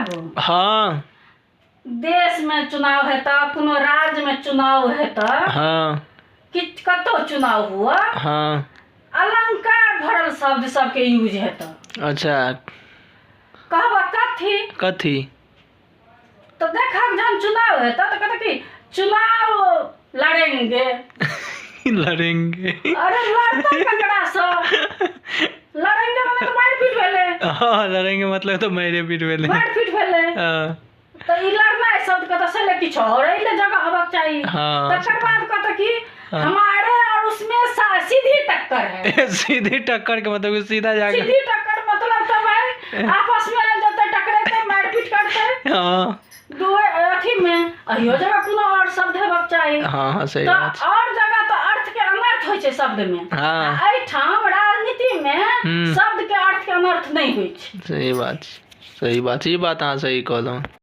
बाबू। हाँ। देश में चुनाव हेतऽ, कोनो राज्य में चुनाव हेतऽ, हाँ। कि कतौ चुनाव हुआ, हाँ। अलंकार भरल शब्द सबके यूज हेतऽ। अच्छा। कहबऽ कथी? कथी? तऽ देखब जहन चुनाव हेतऽ तऽ कहतऽ कि चुनाव लड़ेंगे। लड़ेंगे। अरे लड़तै ककरासँ? लड़ेंगे मतलब तऽ मारि पीट भेलै। हाँ, लड़ेंगे मतलब तऽ मारि पीट भेलै। मारि पीट भेलै। हाँ। तऽ ई लड़नाइ शब्द कतऽ से ले किछु और एहि जगह होबक चाही। हाँ। तकर बाद कहतऽ कि हाँ। हमारे और उसमें सीधी टक्कर है। सीधी टक्कर के मतलब कि सीधा जाके। सीधी टक्कर मतलब तऽ भाई आपस में जतऽ टकरेतै मारपीट करतै। हाँ। दू अथी में अहियो जगह कोनो और शब्द हेबाक चाही। हाँ हाँ, सही तऽ बात छै। और जगह तऽ अर्थ के अनर्थ होइ छै शब्द में। हाँ। आ एहिठाम राजनीति में हम्म। शब्द के अर्थ के अनर्थ नहि होइ छै। सही बात छै, सही बात छै, ई बात अहाँ सही कहलहुँ।